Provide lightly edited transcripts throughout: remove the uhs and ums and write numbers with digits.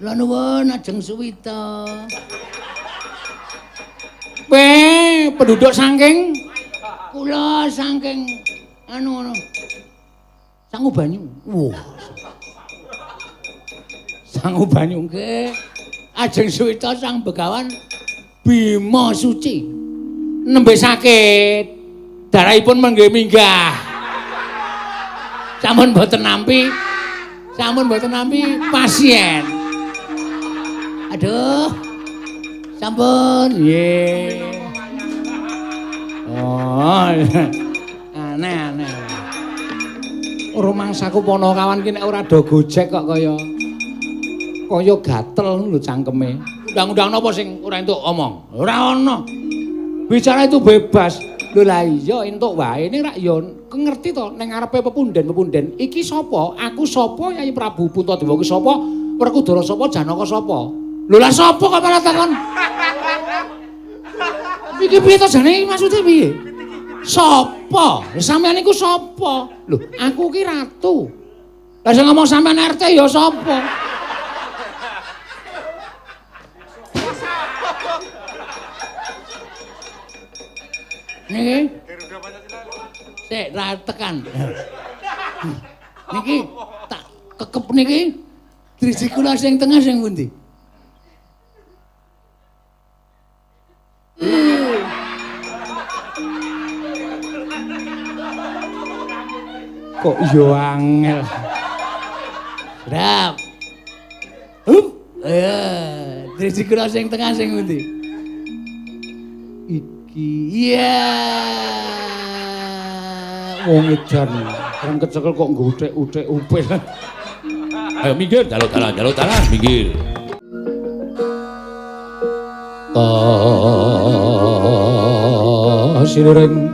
Kula nuwun Ajeng Suwita. Weh, penduduk saking kula saking anu ngono. Sangu banyu. Wah. Sangu banyu nggih. Ajeng Suwita Sang Begawan Bima Suci. Nembe sakit. Darahipun mengge minggah. Sampun mboten nampi. Sampun mboten nampi pasien. Aduh. Sampun nggih. Oh. Aneh-aneh. Rumangsaku Panakawan ki nek ora do gojek kok kaya kaya gatel lho cangkeme. Undang-undang napa sing ora entuk omong? Ora ana. Bicara itu bebas. Lho lah iya entuk wae ning rak ya ngerti to ning ngarepe pepunden-pepunden iki sapa? Aku sapa? Yayi Prabu Puntadewa ki sapa? Werkudara sapa? Janaka sapa? Lho lah sapa kok malah takon? Iki piye to jane maksude piye? Sapa? Sampeyan iku sapa? Lho, aku ki ratu. Lah sing ngomong sampeyan RT ya sapa? Niki. Sik ra tekan. Niki tak kekep niki. Driji kula sing tengah sing pundi? Kok yo angel. Sedap. Hup. Driji kula sing tengah sing pundi? Iki. Iya. Wong edan. Reng kecekel kok ngguthek-uthek upil. Ayo minggir, jaluk dalan, minggir. Kasireng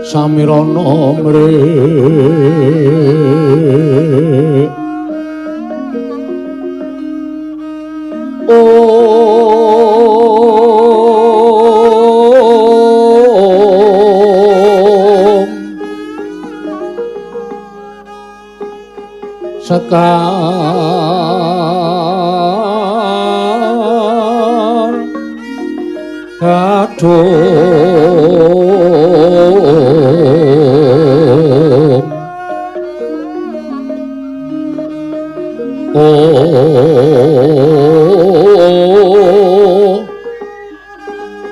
samirana mrek. Om Sekar Kadung Oh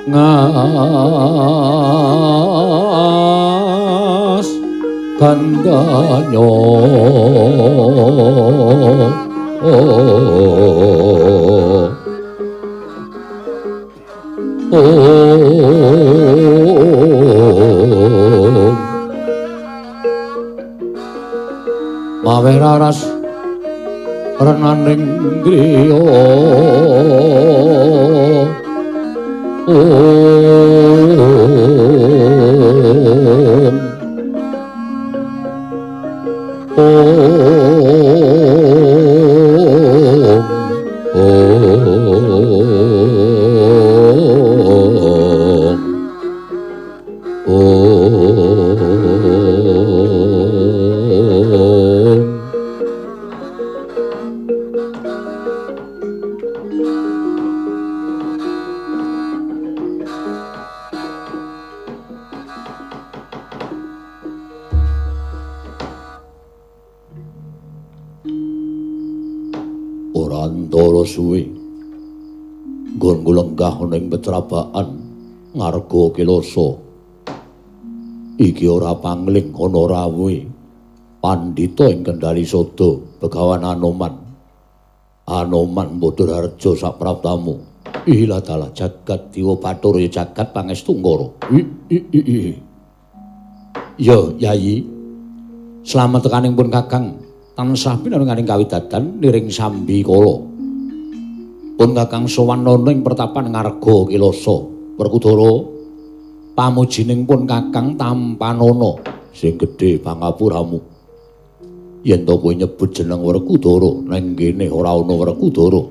Ngas Gandanyo Oh Mawe raras renaning griya Om Om Om Om Ora antara suwe nggonku lenggah ana ing petrabaan ngarga Kelasa. Iki ora pangling ana rawuhe pandhita ing Kendali Sada Begawan Anoman. Anoman Bodorharja sapraptamu. Ilah dalah jagat Dewa Bathara ya jagat pangestu ngara. Ya Yayi, slamet tekaning pun Kakang tansah pinaringaning kawidadan niring sambi kala. Pun Kakang sowan ana ing pertapan ngarga Kelasa. Werkudara pamujining pun Kakang tampanana sing gedhe pangapuramu. Yen to kowe nyebut jeneng Werkudara nang kene ora ana Werkudara.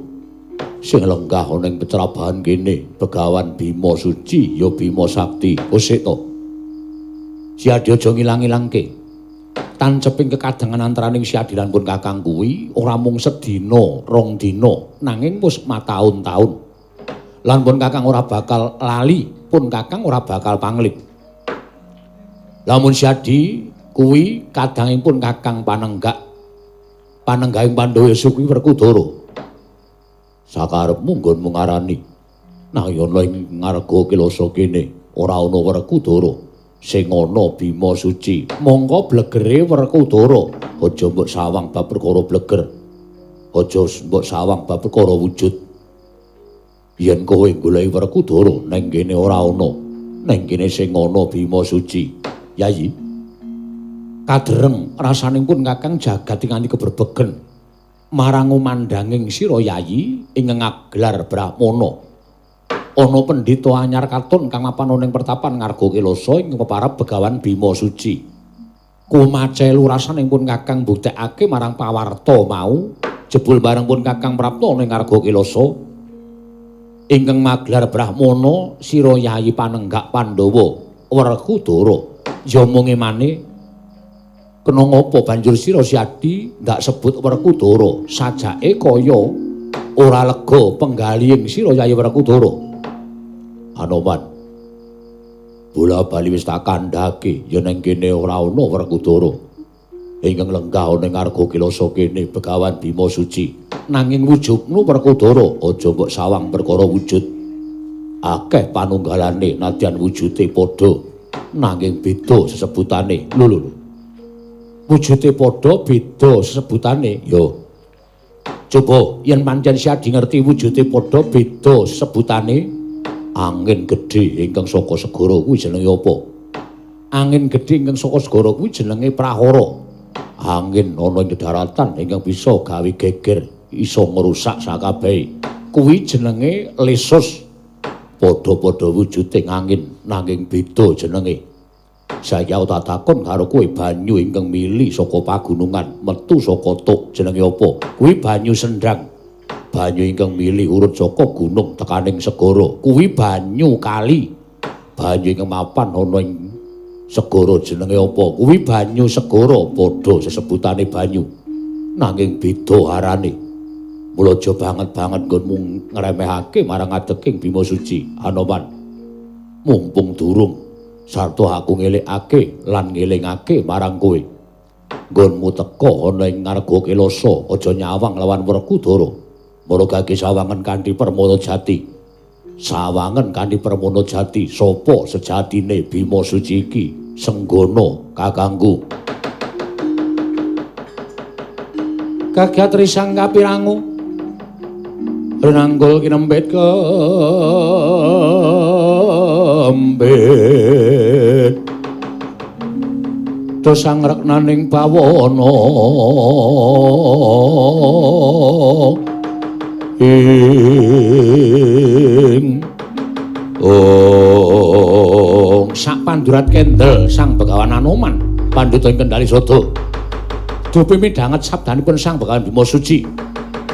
Sing lenggah ana ing pecrabahan kene Begawan Bima Suci ya Bima Sakti. Osik to. Siadi aja ngilang-ilangke. Tanceping kekadangan antaraning Siadi lan pun Kakang kuwi ora mung sedina, rong dina, nanging wis mataun-taun. Lan pun Kakang ora bakal lali, pun Kakang ora bakal pangling. Lamun Siadi kuwi kadangipun Kakang panenggak, panenggahing Pandhawa kuwi Werkudara. Sakarepmu nggonmu ngarani, nah ana ing ngarga Kilasa kene ora ana Werkudara. Sing ana Bima Suci, mongko blegere Werkudara. Aja mbok sawang bab perkara bleger. Aja mbok sawang bab perkara wujud. Yen kowe goleki Werkudara ning kene ora ana. Ning kene sing ana Bima Suci. Yayi, kadereng rasanipun Kakang jagat nganti kebrebegen marang umandanging sira Yayi ing ngagelar Brahmana. Ana pendhita anyar katon kang mapan ana ing pertapan Ngarga Kelasa ing peparab Begawan Bima Suci. Kumacelu rasanipun Kakang mbuktekake marang pawarta mau, jebul bareng pun Kakang prapta ana ing Ngarga Kelasa ingkang magelar Brahmana sira Yayi panenggak Pandhawa Werkudara. Ya mung emane kena ngapa banjur sira Siadi ndak sebut Werkudara, sajake kaya ora lega penggalihing sira Yayi Werkudara. Anoman, bola bali wis tak kandhake ya ning kene ora ana Werkudara. Ingkang lenggah ana ing Ngarga Kelasa kene Begawan Bima Suci. Nanging wujudmu Werkudara aja mbok sawang perkara wujud. Akeh panunggalane nadyan wujude padha nanging beda sesebutane. Lho lho. Wujude padha beda sesebutane. Yo. Coba yen pancen Siadi ngerti wujude padha beda sesebutane. Angin gedhe ingkang saka segara kuwi jenenge apa? Angin gedhe ingkang saka segara kuwi jenenge Prahara. Angin ana ing daratan ingkang bisa gawe geger, iso ngrusak sakabehe. Kuwi jenenge Lesus. Padha-padha wujude angin nanging beda jenenge. Saiki aku tak takon karo kowe, banyu ingkang mili saka pagunungan metu saka tuk jenenge apa? Kuwi banyu sendang. Banyu ingkang mili urut saka gunung tekaning segara kuwi banyu kali. Banyu ingkang mapan ana ing segara jenenge apa? Kuwi banyu segara. Padha sesebutane banyu nanging beda arane. Mula aja banget-banget nggonmu ngremehake marang adeking Bima Suci. Anoman, mumpung durung sarta aku ngelingake lan ngelingake marang kowe, nggonmu teka ana ing Ngarga Kelasa aja nyawang lawan Werkudara. Maragake sawangen kanthi permana jati. Sawangen kanthi permana jati sapa sejatine Bima Suci iki? Senggana kakangku. Kagiat risang kapirangu renanggul kinempit kembit dosa ngreknaning bawana ing ong sak pandurat kendel Sang Begawan Anoman pandhita ing Kendali Sada. Dupi midhanget sabdanipun Sang Begawan Bima Suci.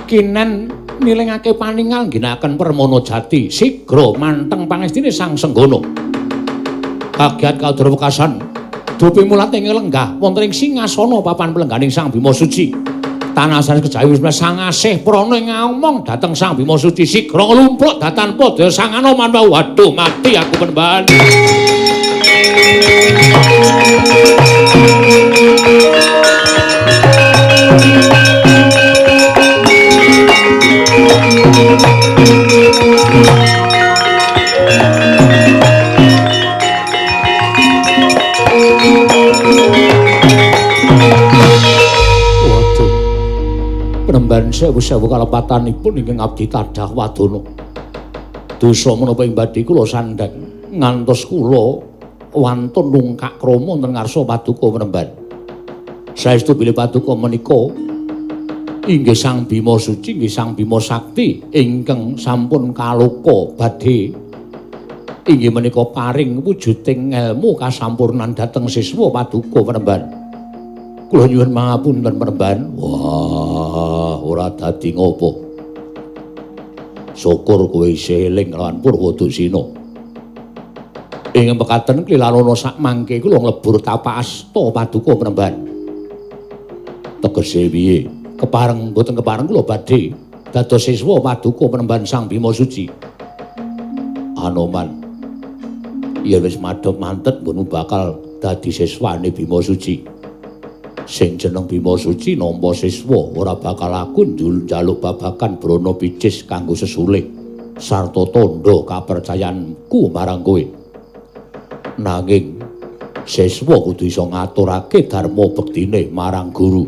Kinen nilingake paningal ngginakaken permana jati sigra manteng pangestine Sang Senggana. Kagiat kaudara wekasan dupi mulat ing lenggah wonten ing singasana papan pelengganing Sang Bima Suci. Tanah sanes kejawi wis Sang Asih prana ngomong dhateng Sang Bima Suci sigra nglumpluk datan padha Sang Anoman. Waduh mati aku penemban. Penemban sewu-sewu kalepatanipun ingkang abdi tadah wadana. Dosa menapa ing badhe kula sandhang ngantos kula wantun nungkak krama wonten ngarsa paduka penemban. Saestu bilih paduka menika inggih Sang Bima Suci, inggih Sang Bima Sakti ingkang sampun kaloka badhe inggih menika paring wujuding ngelmu kasampurnan dhateng siswa paduka penemban. Kula nyuwun pangapunten penemban. Wah, ora dadi ngopo. Syukur kowe isih eling lawan Purwadusina. Ing mekaten klilanana sak mangke kula nglebur tapak asta paduka penemban. Tegese piye? Kepareng mboten kepareng kula badhe dados siswa paduka Panembahan Sang Bima Suci. Anoman, yen wis madhep mantet nggonmu bakal dadi siswane Bima Suci. Sing jeneng Bima Suci nampa siswa ora bakal aku njaluk babagan brana picis kanggo sesulih sarta tandha kapercayanku marang kowe. Nanging siswa kudu iso ngaturake dharma bektine marang guru.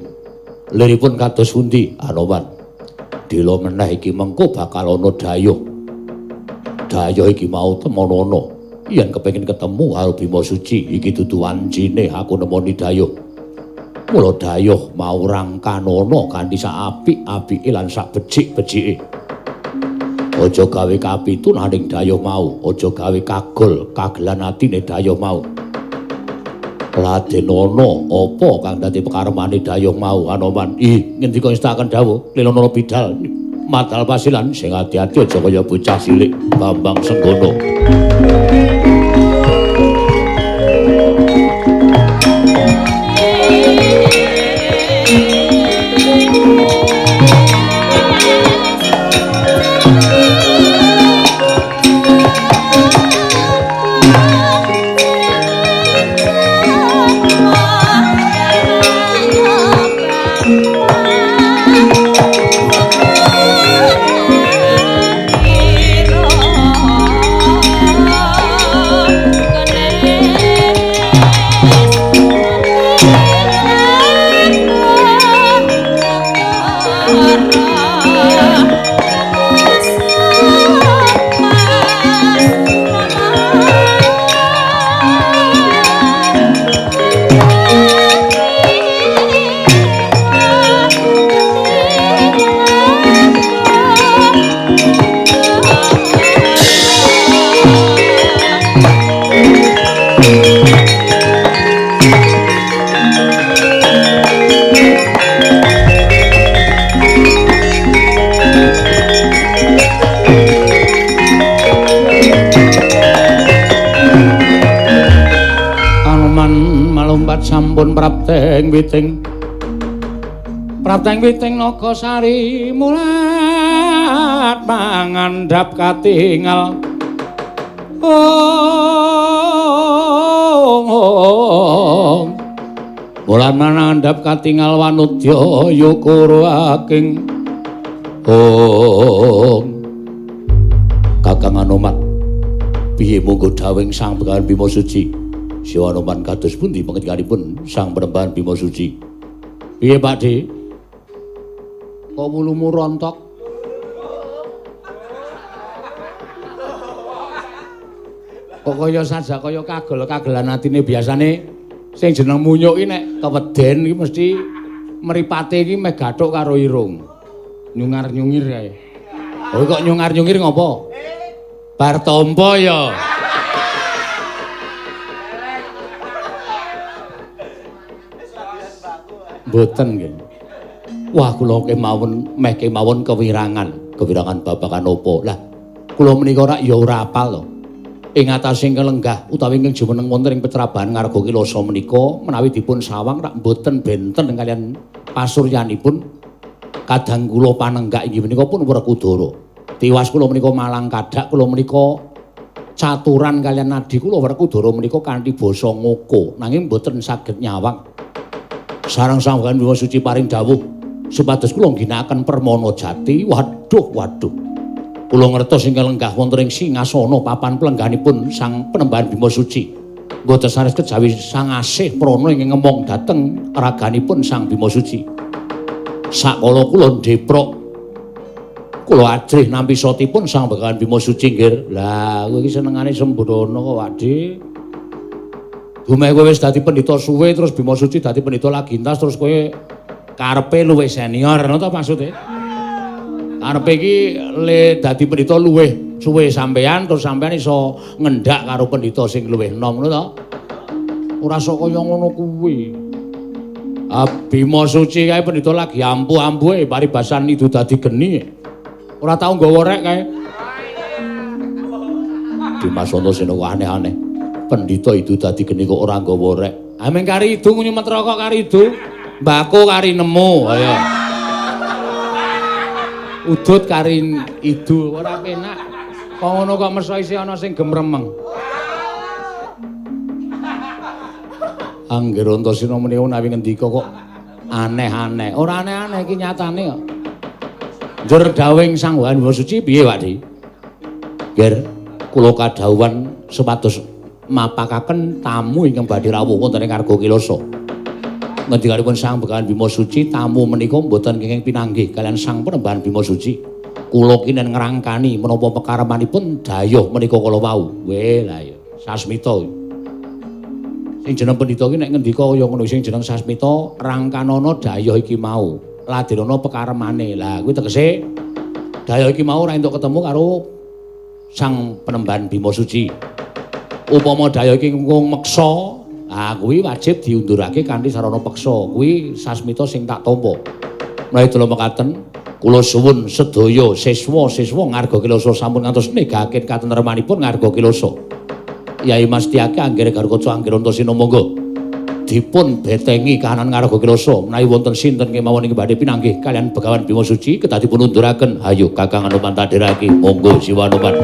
Liripun kados pundi, Anoman? Dela meneh iki mengko bakal ana dayuh. Dayuh iki mau temonono. Yen kepengin ketemu karo Bima Suci, iki dudu wancine aku nemoni dayuh. Mula dayuh mau rangkanono kanthi sak apik-apike lan sak becik-becike. Aja gawe kapitunaning dayuh mau, aja gawe kagol kagelan atine dayuh mau. Raden ana apa kang dadi pekaremane dayuh mau, Anoman? Ih, ngendika ngestakaken dawuh Lelana Bidal madal pasilan sing ati-ati aja kaya bocah cilik Bambang Senggono. Sampun prapteng witing prapteng witing Nagasari mulat mangandhap katingal. Oh, mulat mangandhap katingal wanudya yukura aking. Oh, Kakang Anoman, piye monggo dawuhing Sang Begawan Bima Suci? Siwa Anoman kados pundi pangendikanipun Sang Panembahan Bima Suci? Piye Pak De? Kok wulumu rontok? Kok kaya saja kaya kagel-kagelan atine biasane sing jeneng munyuk iki nek keweden iki mesti mripate iki meh gathuk karo irung. Nyungar-nyungir kae. Oh kok nyungar-nyungir ngopo? Bar tampa ya. Mboten nggih. Wah kula kemawon meh kemawon kewirangan, kewirangan babagan apa? Lah kula menika rak ya ora apal to. Ing atase ingkang lenggah utawi ingkang jumeneng wonten ing Petraban Ngarga Kilasa menika menawi dipun sawang rak mboten benten kalian pasuryanipun kadang kula panenggak inggih menika pun Werkudara. Tiwas kula menika malang kadak kula menika caturan kalian adi kula Werkudara menika kanthi basa ngoko nanging mboten saged nyawang. Sareng Sang Begawan Bima Suci paring dawuh supados kula ngginakaken permana jati. Waduh, waduh. Kula ngertos ingkang lenggah wonten ing singasana papan plengganipun Sang Panembahan Bima Suci. Mboten sanes kejawi Sang Asih prana ingkang ngemong dhateng raganipun Sang Bima Suci. Sakala kula ndeprok kula ajrih nampi sotipun Sang Begawan Bima Suci nggih. Lah kowe iki senengane sembrono kok, Pakde. Dumeh kowe wis dadi pendhita suwe terus Bima Suci dadi pendhita lagi entas terus kowe karepe luwih senior ngono ta maksude? Karepe iki le dadi pendhita luwih suwe sampean terus sampean iso ngendak karo pendhita sing luwih enom ngono ta? Ora sok kaya ngono kuwi. Bima Suci kae pendhita lagi ampuh-ampuhe paribasan idu dadi geni. Ora tau nggawa rek kae. Dimas Antasena kok aneh-aneh. Pendhita itu dadi geni kok ora nggawa rek. Ameng kari idu nyumet rokok kari idu. Mbako kari nemu, ayo. Udut kari idu ora penak. Kok ngono kok meso isih ana sing gemremeng. Angger Antasena menika menawi ngendika kok aneh-aneh. Ora aneh-aneh iki nyatane kok. Njur dawuhing Sang Hyang Bima Suci piye, Pak Di? Ger, kula kadhawuhan supados mapakaken tamu ingkang badhe rawuh wonten ing Ngarga Kilasa. Ngendikanipun Sang Begawan Bima Suci, tamu menika mboten kenging pinanggih kaliyan Sang Panembahan Bima Suci. Kula kinen ngrangkani menapa pekaremanipun dayuh menika kala wau. Weh, lah ya, Sasmita. Sing jeneng pendhita iki nek ngendika kaya ngono sing jeneng Sasmita rangkanana dayuh iki mau. Ladenana pekaremane. Lah kuwi tegese dayuh iki mau ora entuk ketemu karo Sang Panembahan Bima Suci. Upama dayuh iki engko meksa, ah kuwi wajib diundurake kanthi sarana peksa. Kuwi Sasmita sing tak tampa. Menawi dalam mekaten, kula suwun sedaya siswa-siswa Ngarga Kilasa sampun ngantos negaken katentremanipun Ngarga Kilasa. Yai Mastiake anggere Garukaca anggere Antasena monggo dipun betengi kahanan Ngarga Kilasa. Menawi wonten sinten kemawon ing badhe pinanggih kaliyan Begawan Bima Suci kedah dipun unduraken. Hayo Kakang Anoman tadherake. Monggo Siwa Anoman.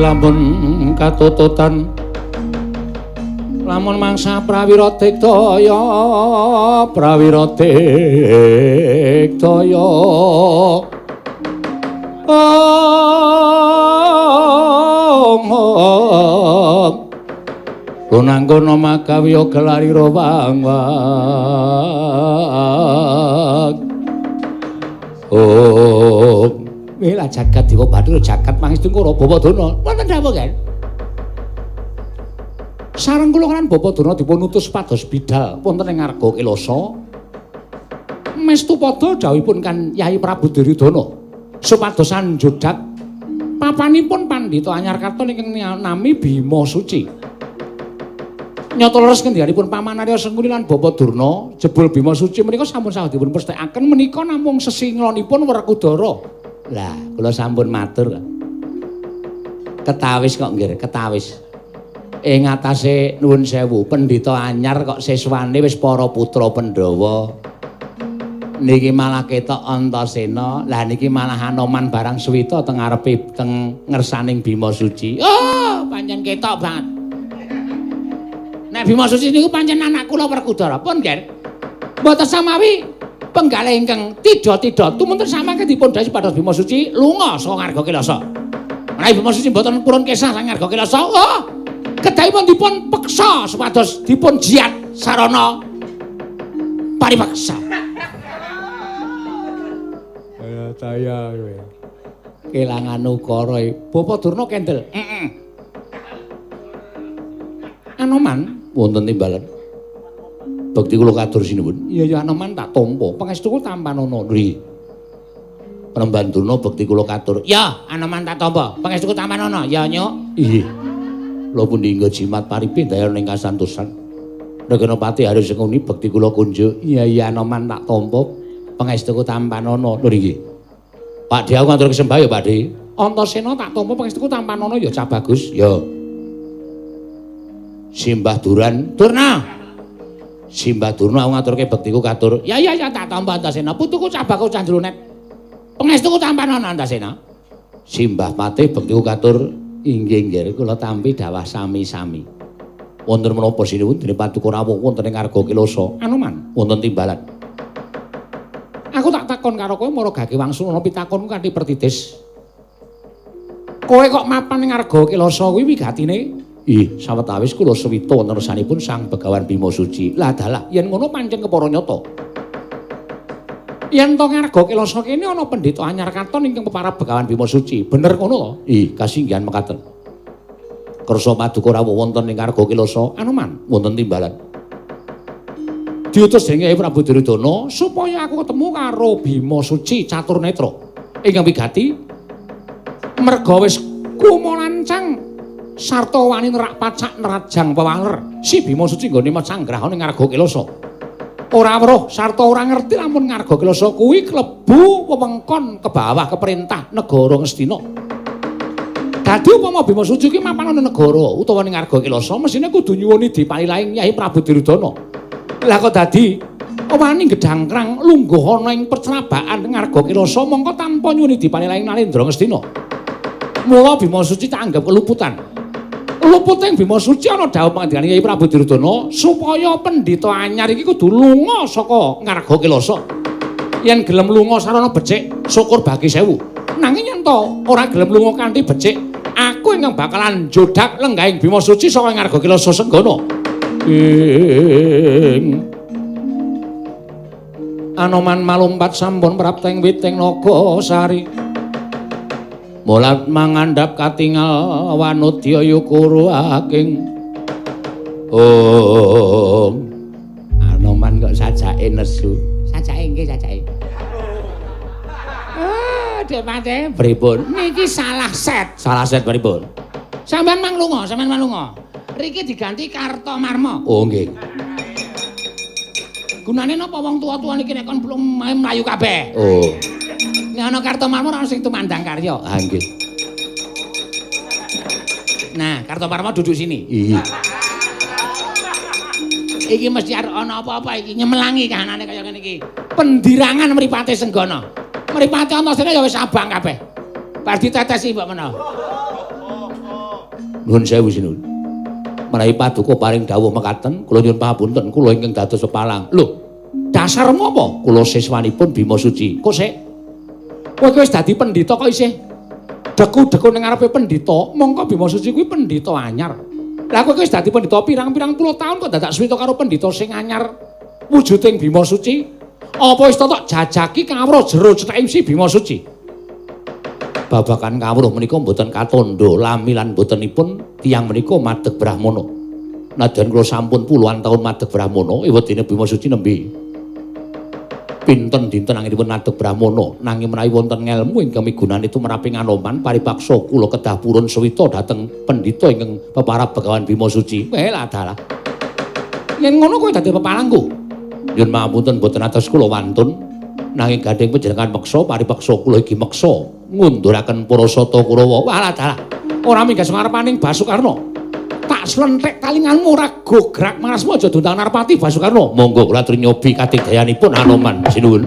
Lamun katututan lamun mangsa prawira diktaya prawira diktaya om lunanggono makawya gelarira wang wang om. Wela jagat dewa Bathara jagat pangestu karo Bapak Durna. Wonten dawuh kan? Sareng kula kan Bapak Durna dipun utus pados bidal wonten ing Ngarga Kilasa. Mestu padha dawuhipun kan Yai Prabu Duryudana supados anjodhak papanipun pandhita anyar katon ingkang nami Bima Suci. Nyata leres ngendikanipun Paman Arya Sengkuni lan Bapak Durna, jebul Bima Suci menika sampun saged dipun pesthekaken menika namung sesinglonipun Werkudara. Lah, kula sampun matur. Ketawis kok nggih, ketawis. Ing atase nuwun sewu, pendhita anyar kok siswane wis para putra Pandhawa. Niki malah ketok Antasena, lah niki malah Anoman barang suwita teng ngarepe teng ngersaning Bima Suci. Oh, pancen ketok banget. Nek Bima Suci niku pancen anak kula Werkudara. Pun nggih. Mboten samawi penggalih ingkang tidha-tidha tumunten samangke dipun dawuhi supados Bima Suci lunga saka Ngarga Kilasa. Menawi Bima Suci mboten purun kesah saking Ngarga Kilasa, oh, kedahipun dipun peksa supados dipun jiat sarana paripeksa. Kaya daya kowe. Kelangan ukara. Bapak Durna kendel. Heeh. Anoman, Wonten timbalan. Bekti kula katur sinuwun. Iya ya Anoman tak tampa. Pangestuku tampanana. Nggih. Panembahan Durna bekti kula katur. Ya, Anoman tak tampa. Pangestuku tampanana. Ya, Nyuk. Inggih. Kula pundi nggo jimat paripe daya ning kasantosan. Regenapati Hari Sengkuni bekti kula kunjuk. Iya ya Anoman tak tampa. Pangestuku tampanana. Lho nggih. Pak De aku ngatur kesembah ya Pak De. Antasena tak tampa pangestuku tampanana ya cah bagus. Ya. Simbah Duran, Durna. Simbah Durna aku ngaturke bektiku katur. Ya ya ya tak tampa Antasena. Putuku cah bagus cah jronet. Pangestuku tampanana Antasena. Simbah Patih bektiku katur. Inggih nggih kula tampi dawah sami-sami. Wonten menapa sinuwun dene paduka rawuh wonten ing Arga Kilasa. Anoman wonten timbalan. Aku tak takon karo kowe mara gage wangsul ana pitakonku kanthi pertitis. Kowe kok mapan ing Arga Kilasa kuwi wigatine? Ih, sawetawis kula sewita wonten resanipun Sang Begawan Bima Suci. Lah dalah, yen ngono pancen kepara nyata. Yen to Ngarga Kilasa kene ana pendhita anyar katon ingkang peparab Begawan Bima Suci. Bener ngono to? Ih, kasinggihan mekaten. Kersa paduka rawuh wonten ing Ngarga Kilasa, Anoman wonten timbalan. Diutus dening Kyai Prabu Duryudana supaya aku ketemu karo Bima Suci Caturnetra ingkang wigati merga wis kumalancang sarta wani nerak pacak nerajang pewaler. Si Bima Suci nggone mecanggrah ning Ngarga Kilasa. Ora weruh sarta ora ngerti lamun Ngarga Kilasa kuwi klebu wewengkon ke bawah keperintah negara Ngastina. Dadi upama Bima Suci kuwi mapan ana negara utawa ning Ngarga Kilasa mesine kudu nyuwuni dipalilaing Kyai Prabu Duryudana. Lah kok dadi wani gedhangkrang lungguh ana ing percerabaan Ngarga Kilasa mongko tanpa nyuwuni dipalilaing Nalendra Ngastina. Mula Bima Suci tak anggap keluputan. Luputing Bima Suci ana dawuh pangandikane Kyai Prabu Duryudana supaya pendhita anyar iki kudu lunga saka Ngarga Kilasa. Yen gelem lunga sarana becik, syukur bagi sewu. Nanging yen to ora gelem lunga kanthi becik, aku ingkang bakalan njodak lenggahing Bima Suci saka Ngarga Kilasa Senggana. Ing Anoman malumpat sampun prapteng witing Nagasari. Mulat mangandhap katingal wanudya yukuru aking. Om. Anoman kok sajake nesu. Sajake nggih sajake. Ah, Dek Patih, pripun? Niki salah set. Salah set pripun? Sampeyan mang lunga, sampeyan mang lunga. Riki diganti Kartomarma. Oh nggih. Gunane napa wong tuwa-tuwa niki nek kon belum mlayu kabeh? Oh. Nek ana Kartomarma ora sing tumandang karya. Ah nggih. Nah, Kartomarma duduk sini. Iya. Iki mesti arep ana apa-apa iki nyemelangi kahanane kaya ngene iki. Pendirangan mripate Senggana. Mripate Antasena ya wis abang kabeh. Bar ditetesi mbok menawa. Nuwun sewu sinuwun. Menawi paduka paring dawuh mekaten, kula nyuwun pangapunten kula ingkang dados pepalang. Lho, dasarmu apa? Kula siswanipun Bima Suci. Kok sik? Kowe wis dadi pendhita kok isih deku-deku ning ngarepe pendhita, mongko Bima Suci kuwi pendhita anyar. Lah kowe wis dadi pendhita pirang-pirang puluh taun kok dadak suwita karo pendhita sing anyar wujuding Bima Suci? Apa wis tok jajaki kawruh jero cethake si Bima Suci? Babakan kawruh menika mboten katandha lami lan mbotenipun tiyang menika madeg brahmana. Nadyan kula sampun puluhan taun madeg brahmana, ewadene Bima Suci nembe pinten dinten anggenipun madeg brahmana, nanging menawi wonten ngelmu ingkang migunani tumraping Anoman paripaksa kula kedah purun suwita dhateng pendhita ingkang peparab Begawan Bima Suci. Weh dalah. Yen ngono kowe dadi pepalangku. Nyuwun pangapunten mboten atos kula wantun, nanging gandheng panjenengan meksa paripaksa kula iki meksa ngunduraken para sata Kurawa. Walah dalah. Ora minggas ngarepaning Basukarna. Tak slenthek talinganmu ora gograk marasmu aja dundang Narpati Basukarna. Monggo kula aturi nyobi katidayanipun Anoman. Sinuwun.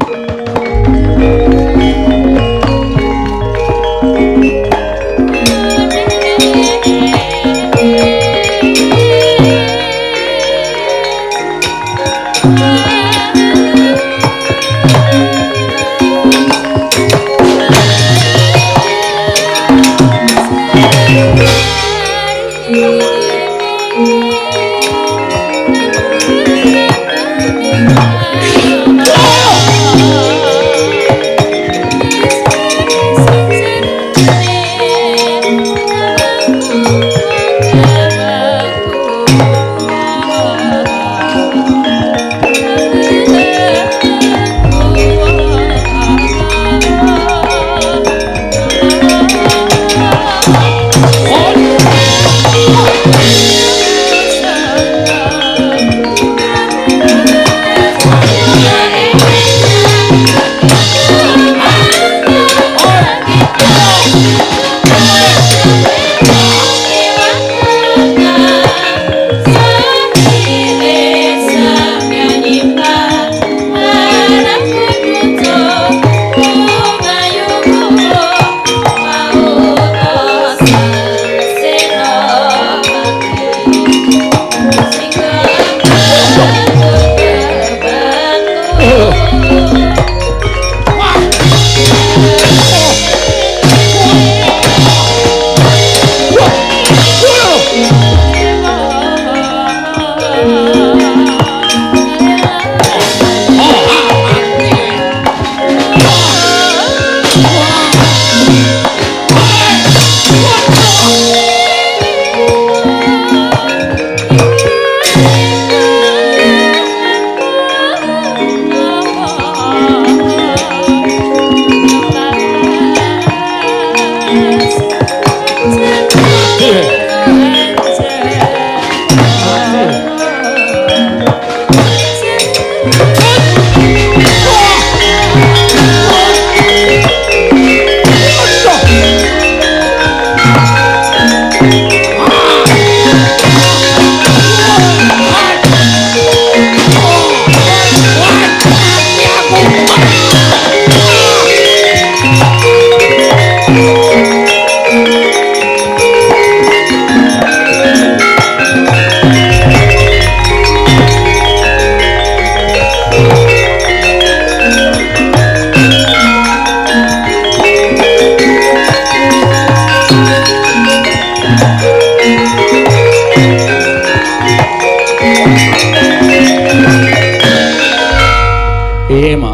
Piye, Ma?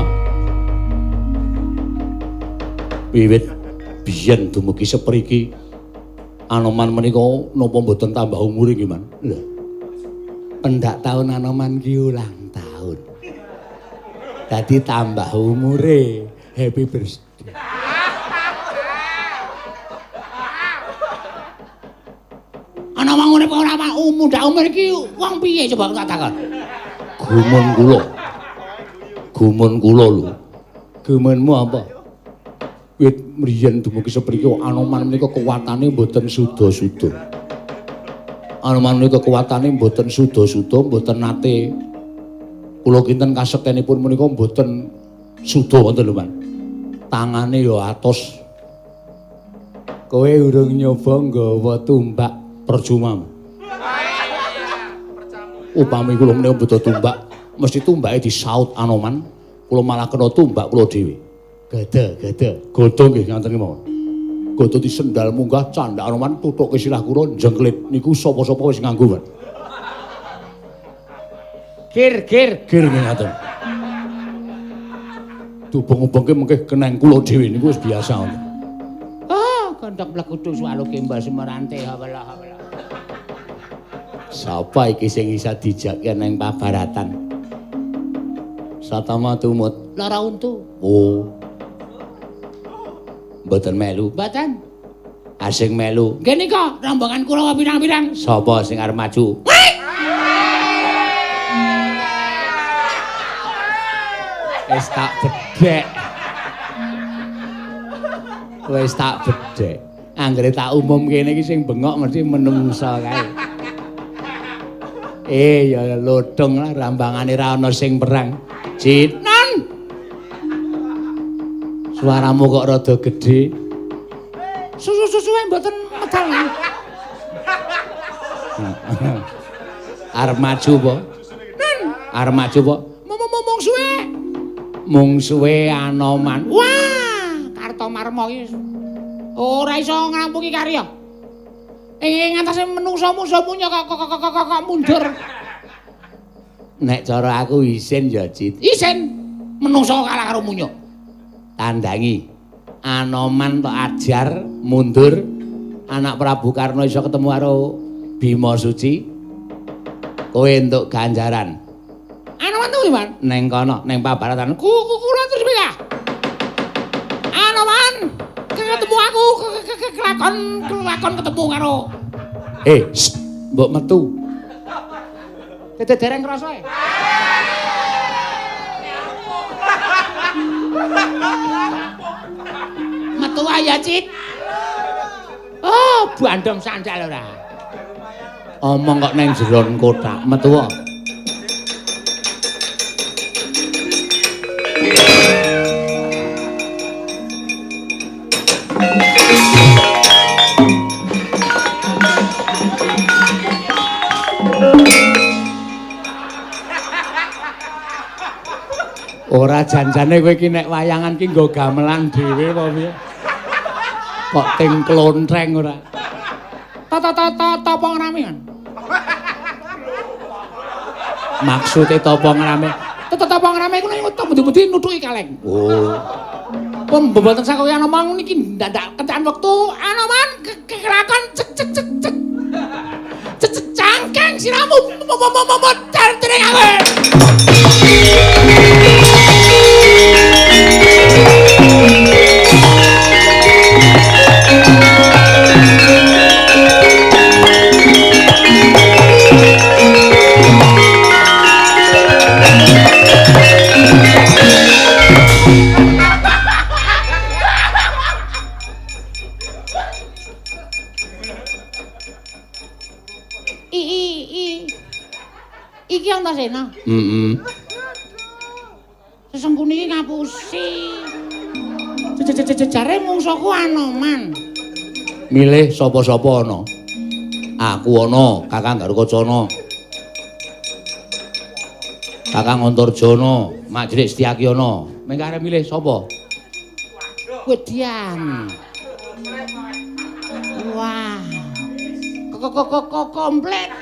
Wiwit biyen dumugi sepriki Anoman menika napa mboten tambah umure nggih, Man? Lho. Pendak taun Anoman ki ulang taun. Dadi tambah umure. Happy birthday. Ana wong urip ora mundhak umur iki wong piye coba tak takon. Gumun kula. Gumun kula lho. Gumunmu apa? Wit mriyen dumugi sepriki Anoman menika kekuatane mboten suda-suda. Anoman menika kekuatane mboten suda-suda, mboten nate kula kinten kasektenipun menika mboten suda wonten lho, Man. Tangane ya atos. Kowe urung nyoba nggawa tumbak percuma. Upami kula menika mboten tumbak, mesti tumbake disaut Anoman, kula malah kena tumbak kula dhewe. Gada, gada. Gada nggih ngaten mawon. Gada disendal munggah candhak Anoman tuthuke sirah kula jengklit niku sapa-sapa wis nganggo, Pak. Gir, gir, gir nggih ngaten. Dubeng-ubengke mengke keneng kula dhewe niku wis biasa ngoten. Oh, gondok mlegudu suwalu gembal semerante hawala hawala. Sapa iki sing isa dijak nang pabaratan? Satama tumut lara untu. Oh. Mboten melu. Mboten. Asing melu. Nggih nika rombongan Kurawa pirang-pirang. Sapa sing arep maju? Wis tak bedhek. Wis tak bedhek. Anggere tak umum kene iki sing bengok mesti menungsa kae. Ya lodong lah rambangane ra ana sing perang. Cit. Non. Suaramu kok rada gedhe. Susu-susuwe mboten medal. Arep maju apa? Non. Arep maju apa? Mung suwe. Mung suwe Anoman. Wah, Kartomarma iki ora iso ngrampungi karya. Ing ngantase menungsa musuh-munya kok mundur. Nek cara aku isin ya, Cit. Isin menungsa kalah karo munya. Tandangi. Anoman tok ajar mundur. Anak Prabu Karna iso ketemu karo Bima Suci. Kowe entuk ganjaran. Anoman tuh gimana? Neng kono, neng pabaratan. Kula terus piye? Anoman ketemu aku kelakon ketemu karo. Mbok metu. Dede dereng krasa e. Metu ae ya, Cit. Oh, bandong sandal ora. Omong kok neng jeron kotak, metu. Ora janjane kowe iki nek wayangan ki nggo gamelan dhewe apa piye? Kok ting klontreng ora? Tapa ngrame kan? Maksude tapa ngrame? Tapa ngrame iku nek pundi-pundi nuthuki kaleng. Oh. Pun mboten sakoya Anoman niki ndak kencan wektu Anoman kelakon cek cek cek cek. Cek cangkeng siramu motor tring aku. Iki Antasena. Heeh. Sesengkune iki ngapusi. Jare mungsuhku Anoman. Milih sapa-sapa ana. Aku ana, Kakang Garukacana. Kakang Antarjana, Mak Jrik Setyaki ana. Mengko arep milih sapa? Wedian. Wah. Kok komplit.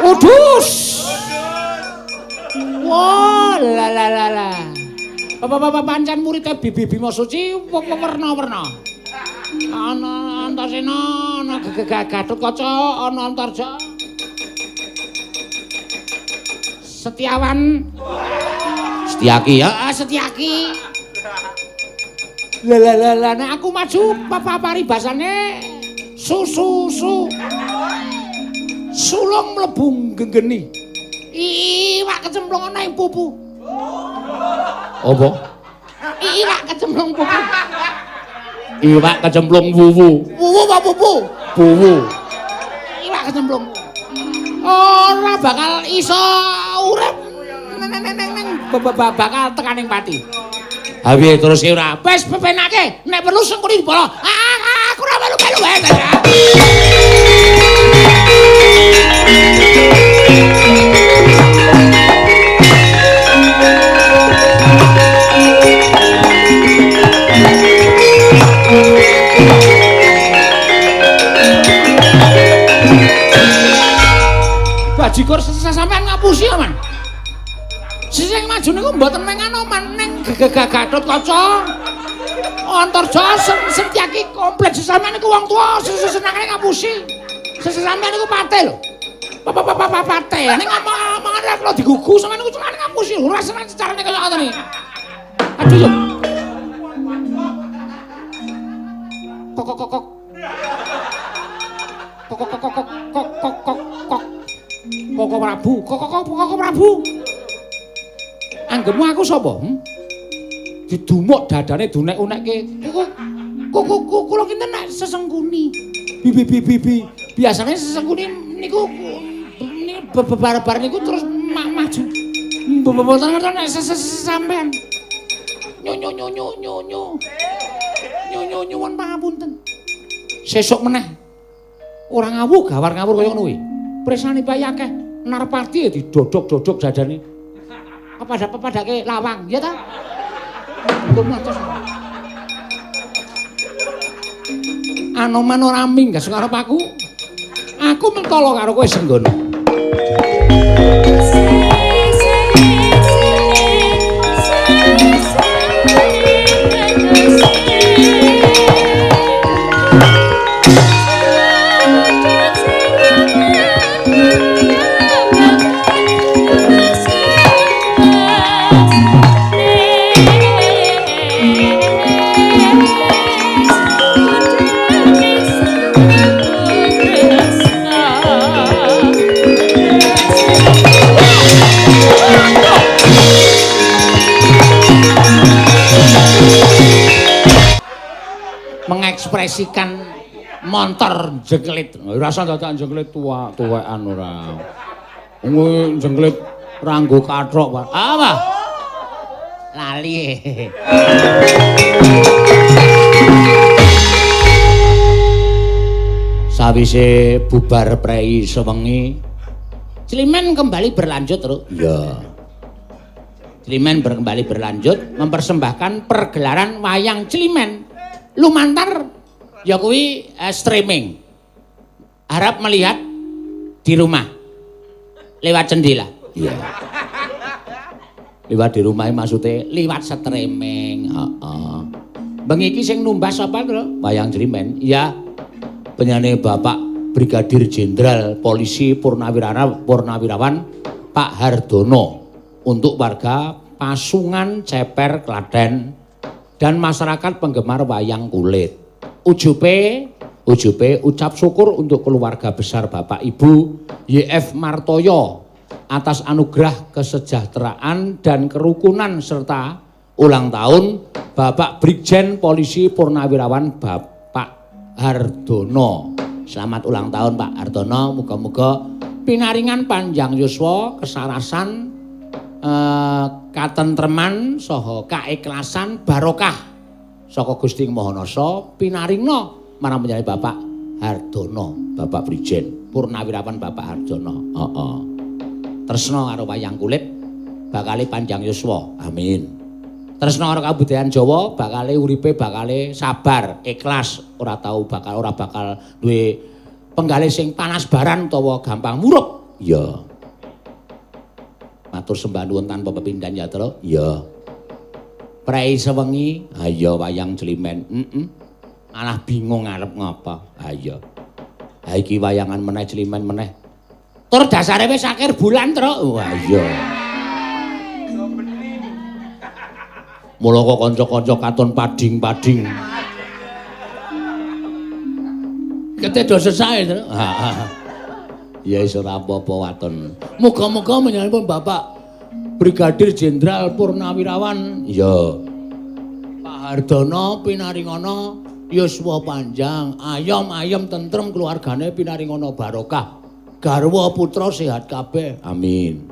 Udus. Wah, la la la la. Bapak-bapak pancen murid Bibi Bima Suci werna-werna. Ana Antasena, ana Gatotkaca, ana Antarja. Setiawan. Setiaki ya, Setiaki. La la la la, nek aku maju paribasane su su su. Sulung mlebu genggeni. Iwak kecemplung ana ing pupu. Apa? Iwak kecemplung pupu. Iwak kecemplung wuwu. Wuwu apa pupu? Wuwu. Iwak kecemplung. Ora bakal iso urip neng bakal tekaning pati. Ha piye terus ki ora? Wis pepenake, nek perlu sengkuni dibolo. Aku ora melu-melu wae. Bajigur sampean ngapusi ya, Man. Sing maju niku mboten meng Anoman ning Gatotkaca. Antarja Setyaki kompleks sampean niku wong tuwa senengane ngapusi. Sampean niku pate lho. Pate. Ning ngomong-omongane kula digugu sampean niku senengane ngapusi. Ora seneng carane kaya ngoten iki. Aduh yo. Kok kok kok. Kok kok kok kok kok kok kok. Koko Prabu, Koko Prabu. Anggepmu aku sapa? Didumuk dadane dunek-unekke. Koko kula kinten nek sesengkuni. Bi bi bi bi. Biasane sesengkuni niku bebar-bar niku terus maju. Mboten ngerti nek sampean. Nyo nyo nyo nyo nyo nyo. Nyo nyo nyuwun pangapunten. Sesuk meneh ora ngawuh gawar ngawur kaya ngono kuwi. Presane bayi akeh Narpati didodok-dodok dadane. Kepada-kepadake lawang, ya ta? Anoman ora minggas karo aku. Aku mentolo karo kowe Senggono. Mengekspresikan montor jengklit. Rasa dadak jengklit tua, tuwekan ora. Wong jengklit ra nggo kathok, Pak. Apa? Lali. Sawise bubar prei sewengi, Climen kembali berlanjut, Ruk. Iya. Climen kembali berlanjut mempersembahkan pergelaran wayang Climen. Lumantar ya kuwi streaming. Harap melihat di rumah lewat jendela. Iya. Lewat di rumah maksudnya liwat streaming, heeh. Bengi iki sing numbas sapa, Tru? Wayang Climen. Iya. Penyane Bapak Brigadir Jenderal Polisi Purnawirawan Pak Hardono untuk warga Pasungan Ceper Klaten dan masyarakat penggemar wayang kulit. Ujube ucap syukur untuk keluarga besar Bapak Ibu YF Martoyo atas anugerah kesejahteraan dan kerukunan serta ulang tahun Bapak Brigjen Polisi Purnawirawan Bapak Hardono. Selamat ulang tahun Pak Hardono, muga-muga pinaringan panjang yuswa, kesarasan, katentreman saha kaikhlasan barokah saka Gusti Maha Nasa pinaringna marang panjenengan Bapak Hardono, Bapak Brigjen Purnawirawan Bapak Hardono. Heeh. Tresna karo wayang kulit bakale panjang yuswa. Amin. Tresna karo kabudayan Jawa bakale uripe bakale sabar, ikhlas, ora tau bakal ora bakal duwe penggalih sing panas baran utawa gampang murup. Iya. Matur sembah nuwun tanpa pepindhan ya, Tru. Iya. Prei sewengi, ha iya wayang Climen. Heeh. Malah bingung arep ngapa. Ha iya. Ha iki wayangan meneh Climen meneh. Tur dasare wis akhir bulan, Tru. Wah iya. Mula kok kanca-kanca katon pading-pading. Kete do sesake, Tru. Heeh. Ya wis ora apa-apa waton. Muga-muga menyanipun Bapak Brigadir Jenderal Purnawirawan. Iya. Pak Hardono pinaringana yuswa panjang, ayom-ayom tentrem keluargane pinaringana barokah. Garwa putra sehat kabeh. Amin.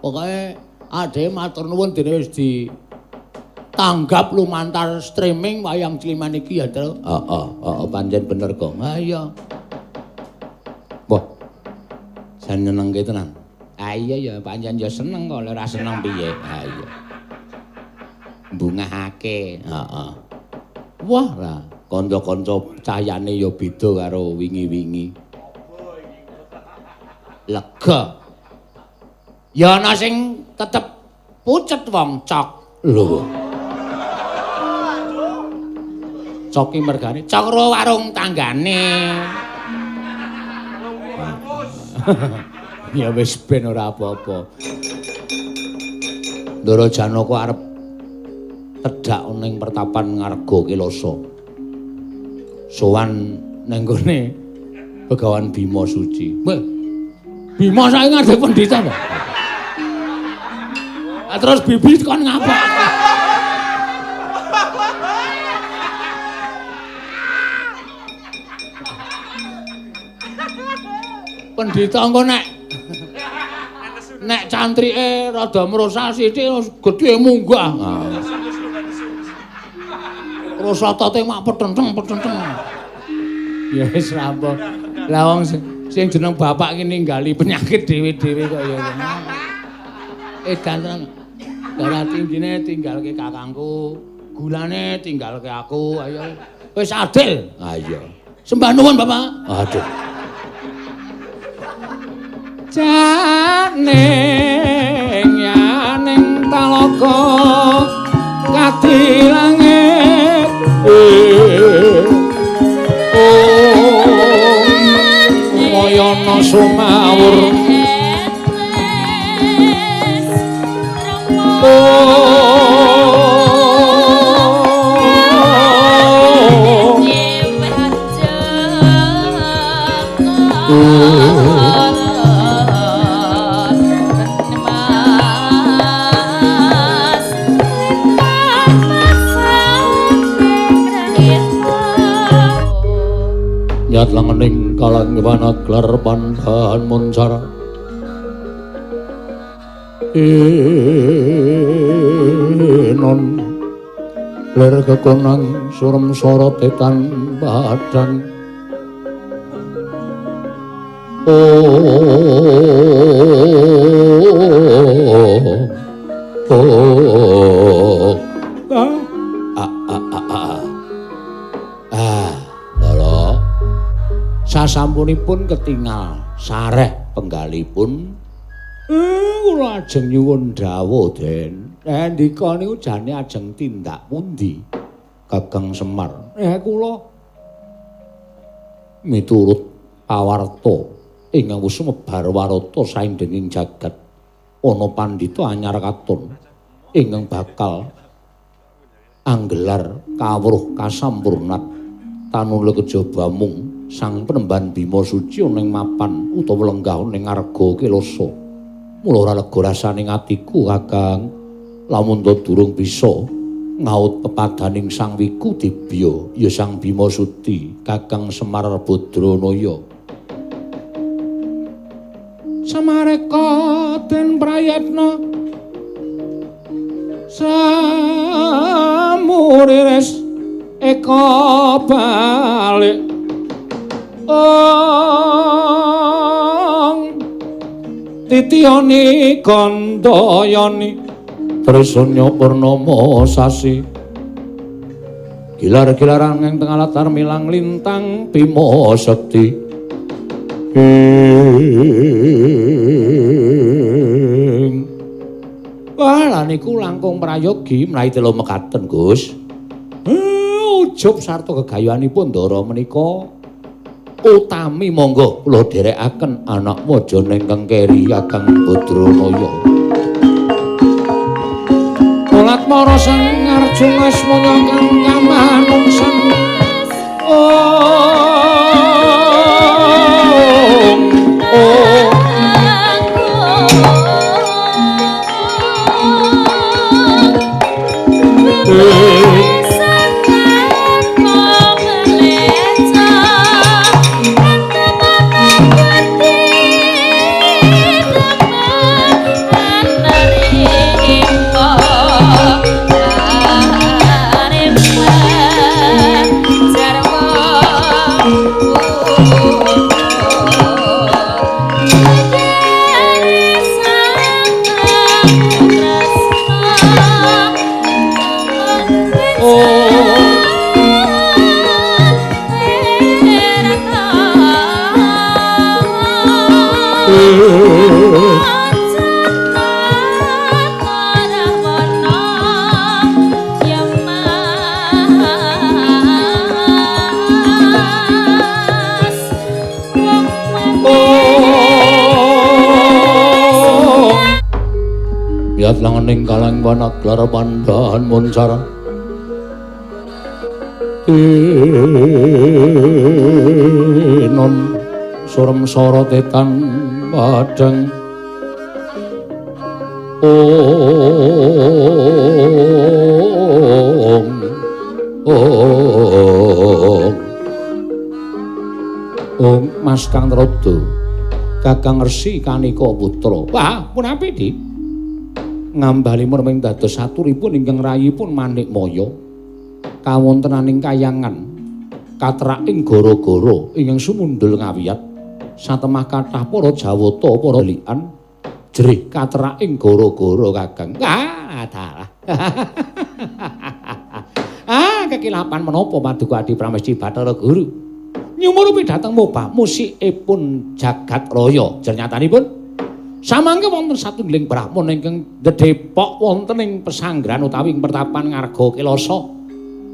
Pokoke ade matur nuwun dene wis ditanggap lumantar streaming wayang Climen iki ya, Tru. Heeh, heeh pancen bener kok. Ha iya. Wah. Jan nyenengke tenan. Ha iya ya pancen ya seneng kok, ora seneng piye. Ha iya. Bungahake. Heeh. Wah lah, kanca-kanca cahyane ya beda karo wingi-wingi. Lega. Ya ana sing tetep pucet wong cok. Lho. Cok ki mergane cok ro warung tanggane. Ya wis ben ora apa-apa. Ndara Janaka arep tedhak ning pertapan Ngarga Kelasa. Sowan ning gone Begawan Bima Suci. Weh. Bima saiki ngadeg pendhita to. Ah terus bibi kon ngapa? Pendhita engko nek cantrike rada mrosa sithik gedhe munggah. Terus otote mak petenteng-petenteng. Ya wis rampung. Lah wong sing jeneng bapak ki ninggali penyakit dhewe-dhewe kok ya. Edan tenan. Darah tinggine tinggalke kakangku, gulane tinggalke aku. Ayo wis adil. Ha iya. Sembah nuwun Bapak. Aduh. Janing yaning talaga kadi langit mayana sumawur Nyat lengening kalangwana glar pandahan muncar Inon lir kekonang surem sorot etan padang Oh ah ah ah ah lho sasampunipun ketingal sareh penggalipun kula ajeng nyuwun dawuh Den. Ndika niku jane ajeng tindak pundi Kakang Semar? Kula miturut pawarta ingkang wis sumebar warata saindenging jagat ana pandhita anyar katon ingkang bakal anggelar kawruh kasampurnat tanula kejaba mung sang penemban Bima Suci ning mapan utawa lenggah ning Ngarga Kelasa. Mula ora lega rasane atiku Kakang lamun ta durung bisa ngaut pepadaning Sang Wiku Dibya ya Sang Bima Suti Kakang Semar Badranaya. Samareka den prayatna samuriris eka balik ong titiyani kandayani trisanya purnama sasi gilar-gilaran ing tengah latar milang lintang Bima Sekti. Kula niku langkung prayogi menawi tela mekaten, Gus. Ujub sarta gegayuhanipun ndara menika utami monggo kula dherekaken anak waja ingkang keri Kakang Badranaya. Ulatmara sang Arjuna asmana kang kamanungsan. Oh. Yat langening kalang wanaglar pandhan muncaran tinon surem sora tetan padhang ong ong ong Mas Kang Trada Kakang Resi Kanika Putra. Wah, punapi Dik? Ngambalipun ming dados aturipun ingkang rayipun Manikmaya kawontenaning kayangan katraking gara-gara ingkang sumundul ngawiyat satemah kathah para jawata para lian jerih katraking gara-gara Kakang. Ah, dalah. Ah, kekilapan menapa Paduka Adi Pramesti Bathara Guru nyumurupi dhateng mobah musikipun jagat raya. Jernyatanipun samangke wonten satunggiling brahmana ingkang ndedhepok wonten ing pesanggrahan utawi ing pertapan Ngarga Kelasa.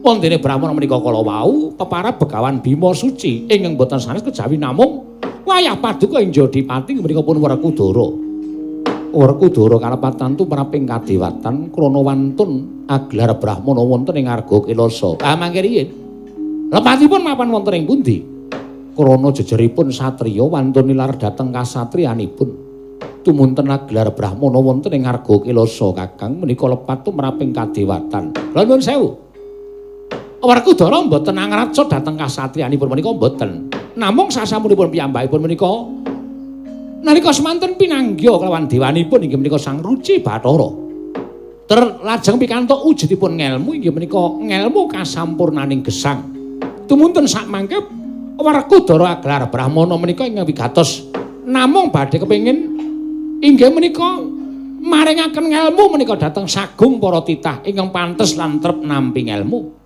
Wontene brahmana menika kala wau peparab Begawan Bima Suci ingkang boten sanes kejawi namung wayah paduka ing Jodipati menika pun Werkudara. Werkudara kalepatan tumraping kadewatan krana wantun aglar brahmana wonten ing Ngarga Kelasa. Ah mangke riyin. Lepatipun mapan wonten ing pundi? Krana jejeripun satriya wantun nilar dhateng kasatriyanipun. Tumunten aglar brahmana wonten ing Ngarga Kelasa Kakang menika lepat tumraping kadewatan. Lha nuwun sewu. Werkudara mboten angraca dhateng kasatriyanipun menika mboten. Namung sasampunipun piyambakipun menika nalika semanten pinanggih kelawan dewanipun inggih menika Sang Ruci Bathara. Ter lajeng pikantuk wujudipun ngelmu inggih menika ngelmu kasampurnaning gesang. Tumunten sakmangke Werkudara aglar brahmana menika ingkang wigatos namung badhe kepengin inggih menika maringaken ngelmu menika dhateng sagung para titah ingkang pantes lan trep nampi ngelmu.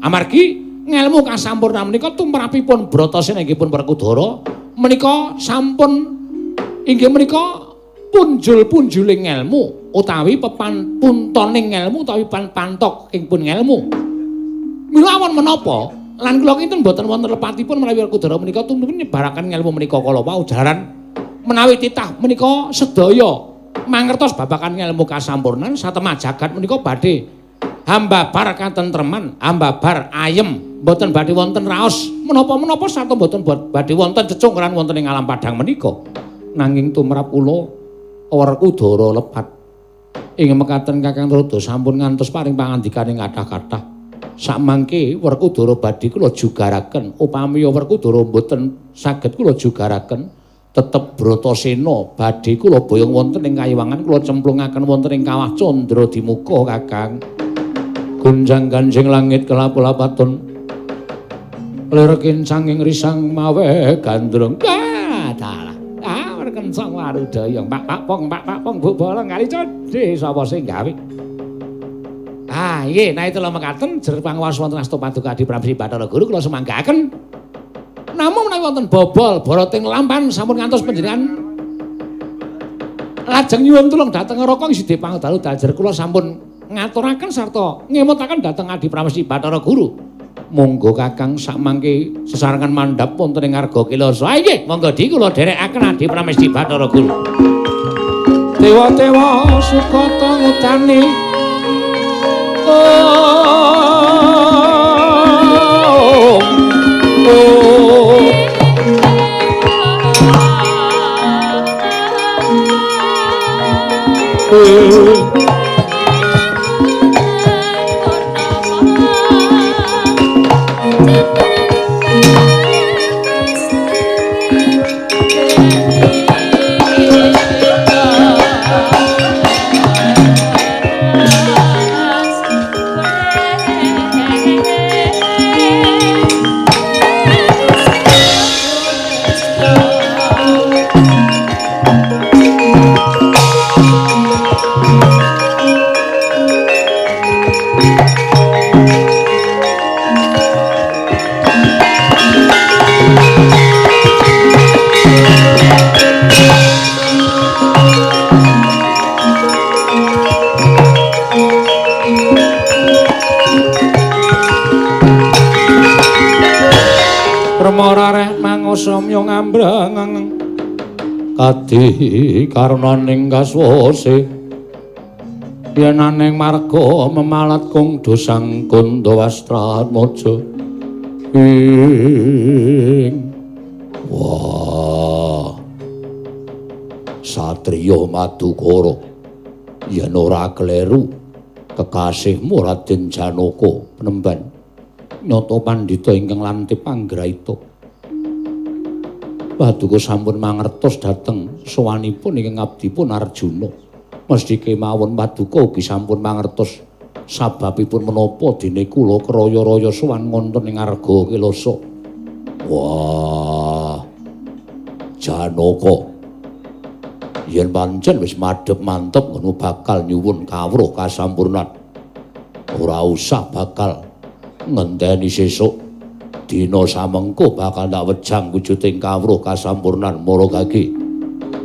Amargi ngelmu kasampurna menika tumrapipun Bratasena inggih pun Werkudara menika sampun inggih menika punjul-punjuling ngelmu utawi pepan puntoning ngelmu utawi pantok ing pun ngelmu. Mila awon menapa lan kula kinten boten wonten lepatipun menawi Werkudara menika tumrapipun nyebaraken ngelmu menika kala wau jalaran menawi titah menika sedaya mangertos babagan ngelmu kasampurnan satemah jagat menika badhe hambabar katentreman, hambabar ayem, mboten badhe wonten raos menapa-menapa sarta mboten badhe wonten cecungkeran wonten ing alam padhang menika. Nanging tumrap kula Werkudara lepat ing mekaten Kakang Trada sampun ngantos paring pangandikaning kathah-kathah. Sakmangke Werkudara badhe kula jugaraken, upami Werkudara mboten saged kula jugaraken tetep Bratasena badhe kula boyong wonten ing kayiwangan kula cemplungaken wonten ing kawah Candra Dimuka Kakang. Gonjang ganjing langit kelap-lapaton lir kincanging risang mawe gandrung. Ah dalah. Ah werkencang warudaya pak pak pong pak pak pong bu bolong kali codhe sapa sing gawe. Ah nggih nek itulah mekaten jer panguwas wonten asta Paduka Adi Pramesti Bathara Guru kula sumanggaken. Namung menawi wonten bobol boroting lampan sampun ngantos panjenengan Lajeng nyuwun tulung dhateng Raka ing Sidhe Pangedalu dajer kula sampun ngaturaken sarta ngemutaken dhateng Adi Pramesti Bathara Guru. Monggo Kakang sakmangke sesarengan mandhap wonten ing Arga Kilasa. Inggih, monggo di kula dherekaken Adi Pramesti Bathara Guru. Dewa-dewa sukata ngudani. Oh. Oh. Samya ngambrang kadi karunaning kaswase yen aning marga memalat kung dosang Kundawastratmaja ing wah satriya Madukara yen ora kleru kekasihmu Raden Janaka penemban nyata pandhita ingkang lantip anggraita. Paduka sampun mangertos dhateng sowanipun ingkang abdipun Arjuna. Mesthi kemawon paduka ugi sampun mangertos sababipun menapa dene kula kraya-raya sowan wonten ing Arga Kilasa. Wah. Janaka. Yen pancen wis madhep mantep ngono bakal nyuwun kawruh kasampurnan. Ora usah bakal ngenteni sesuk. Dina samengko bakal tak wejang wujuding kawruh kasampurnan Maragagi.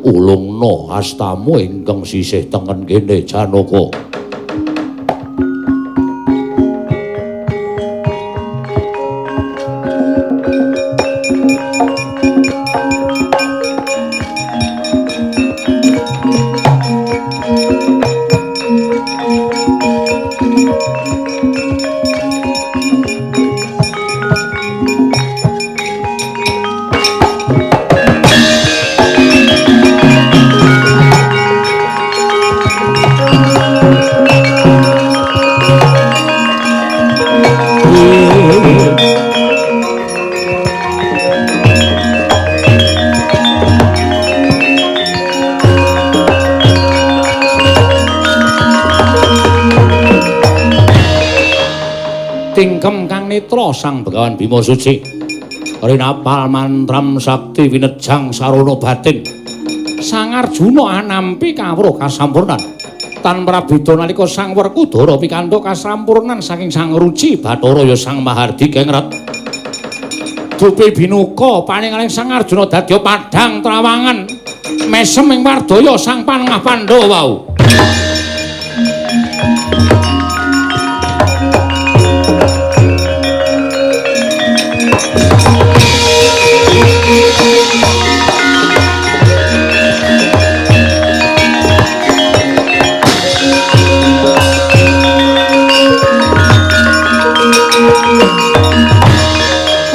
Ulungna astamu ingkang sisih tengen kene Janaka. Tingkem kang netra Sang Begawan Bima Suci rinapal mantram sakti winejang sarana batin Sang Arjuna anampi kawruh kasampurnan tan prabida nalika Sang Werkudara pikantuk kasampurnan saking Sang Ruci Bathara ya Sang Mahardi Kengret dupi binuka paningaling Sang Arjuna dadya padhang trawangan mesem ing wardaya Sang Panengah Pandhawa wau.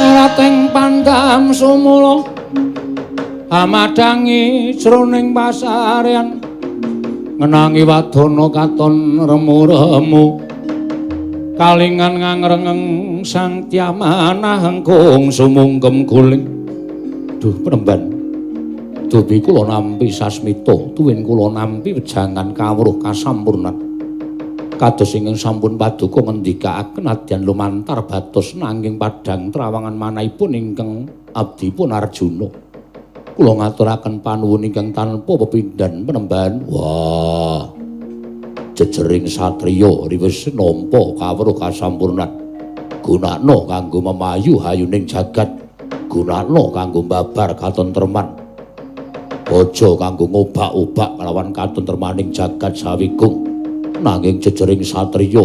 Rateng pandam sumula amadangi jroning pasarean ngenangi wadana katon remu-remu kalingan ngangrengeng sang tiamanah engkung sumungkem guling. Duh penemban dupi kula nampi sasmita tuwin kula nampi wejangan kawruh kasampurnan kados ingkang sampun paduka ngendikaaken nadyan lumantar batos nanging padhang trawangan manahipun ingkang abdipun Arjuna. Kula ngaturaken panuwun ingkang tanpa pepindhan penemban. Wah, jejering satriya riwis nampa kawruh kasampurnan gunakna kanggo memayu hayuning jagat, gunakna kanggo mbabar katentreman. Aja kanggo ngobak-obak kalawan katentremaning jagat sawigung. Nanging jejering satriya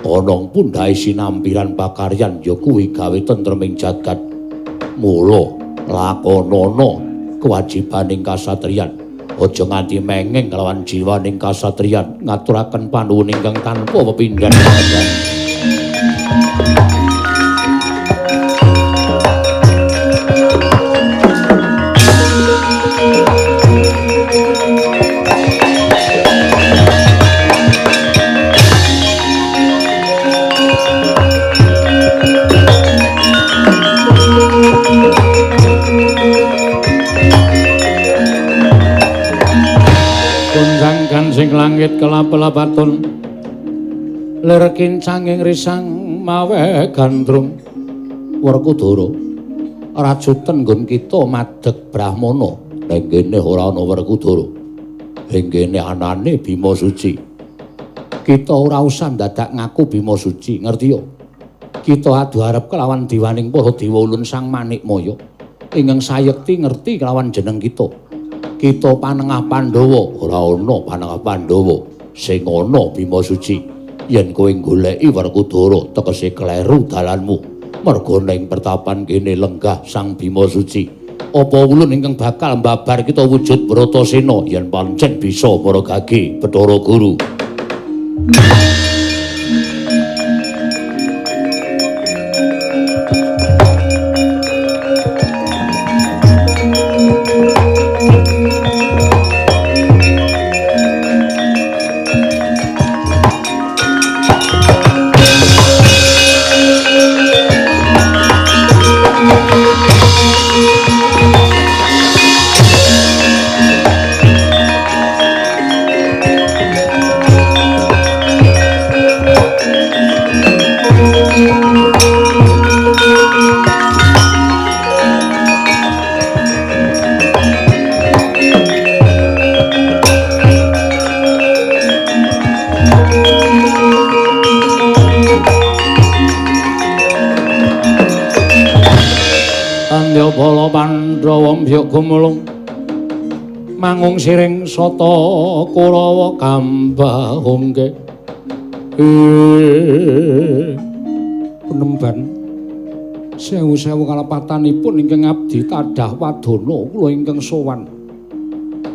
ana pundhae sinampiran pakaryan ya kuwi gawe tentreming jagat. Mula lakonana kewajibaning kasatriyan. Aja nganti mengeng kalawan jiwaning kasatriyan ngaturaken panuwun ingkang tanpa pepindhan. Sing langit kelap-lapaton lir kincanging risang mawe gandrung. Werkudara rajuten nggon kita madeg brahmana. Ning kene ora ana Werkudara, ing kene anane Bima Suci. Kita ora usah dadak ngaku Bima Suci, ngerti ya? Kita adu arep kelawan diwaning para dewa ulun Sang Manikmaya ingkang sayekti ngerti kelawan jeneng kita. Kita panengah Pandhawa, ora ana panengah Pandhawa, sing ana Bima Suci. Yen kowe goleki Werkudara tegese kleru dalanmu. Merga ning pertapan kene lenggah Sang Bima Suci. Apa ulun ingkang bakal mbabar kita wujud Bratasena yen pancen bisa para gage Bathara Guru. Pandhawa mbyuk gumulung mangung siring sata Kurawa kambahungke. Penemban sewu-sewu kalepatanipun ingkang abdi tadah wadana kula ingkang sowan.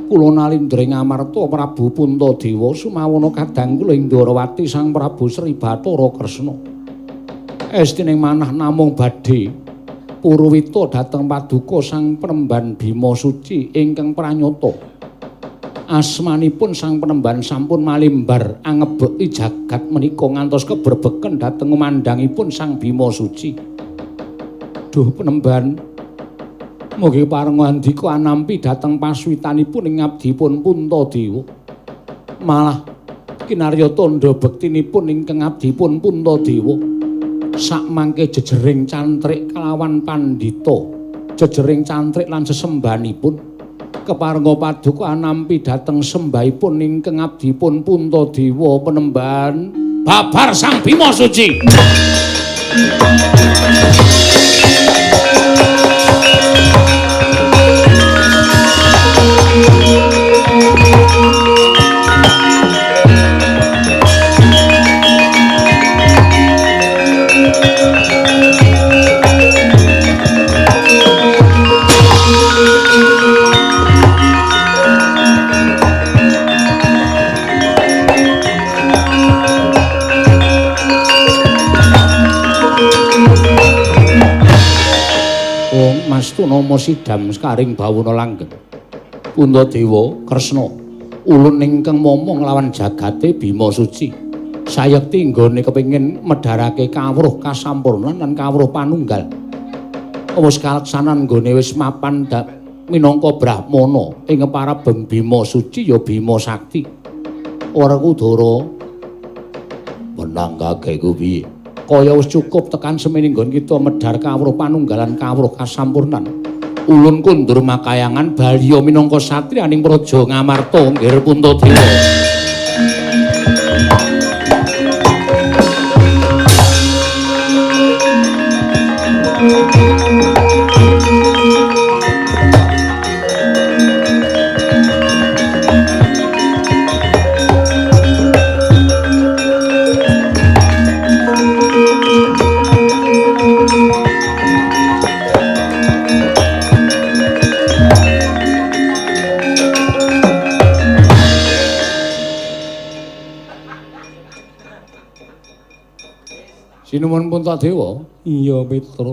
Kula nalindra ing amarta Prabu Puntadewa sumawana kadang kula ing Ndwarawati Sang Prabu Sri Bathara Kresna. Estining manah namung badhe Purwita dhateng paduka Sang Penemban Bima Suci ingkang pranyata. Asmanipun Sang Penemban sampun malimbar angebeki jagat menika ngantos kebrebeken dhateng umandhangipun Sang Bima Suci. Duh Penemban, mugi pareng ngandika anampi dhateng paswitanipun ing abdipun Puntadewa. Malah kinarya tandha bektinipun ingkang abdipun Puntadewa. Sakmangke jejering cantrik kelawan pandhita, jejering cantrik lan sesembahanipun keparenga paduka anampi dhateng sembahipun ingkang abdipun Puntadewa Penemban. Babar Sang Bima Suci. Nama sidam sekaring bawana langgeng. Puntadewa Kresna, ulun ingkang momong lawan jagate Bima Suci. Sayekti nggone kepengin medharake kawruh kasampurnan lan kawruh panunggal. Wis kaleksanan nggone wis mapan minangka brahmana ing parabeng Bima Suci ya Bima Sakti. Werkudara menang kakekku piye? Kaya wis cukup tekan semene nggon kita medhar kawruh panunggalan kawruh kasampurnan. Ulun kundur makayangan baliya minangka satriyaning praja Ngamarta nggir Puntadewa. Sinuwun Puntadewa. Iya, Petruk.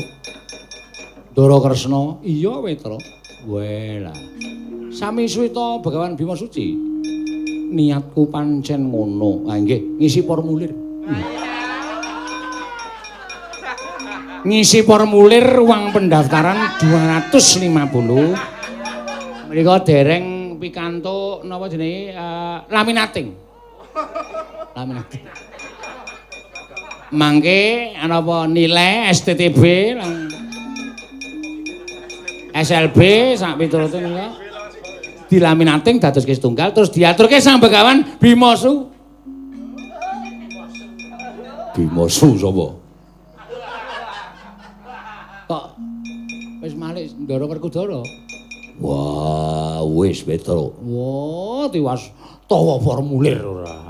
Ndara Kresna. Iya, Petruk. Welah. Sami suwita Begawan Bima Suci. Niatku pancen ngono. Ah nggih, ngisi formulir. Ngisi formulir uang pendaftaran 250. Menika dereng pikantuk napa jenenge laminating. Laminating. Mangke napa nilai STTB lan SLB sak piturute menika dilaminating dados setunggal terus diaturke Sang Begawan Bima Su. Bima Su sapa? Kok wis malik Ndara Werkudara? Wah, wis Petruk. Wah, tiwas tawa formulir ora.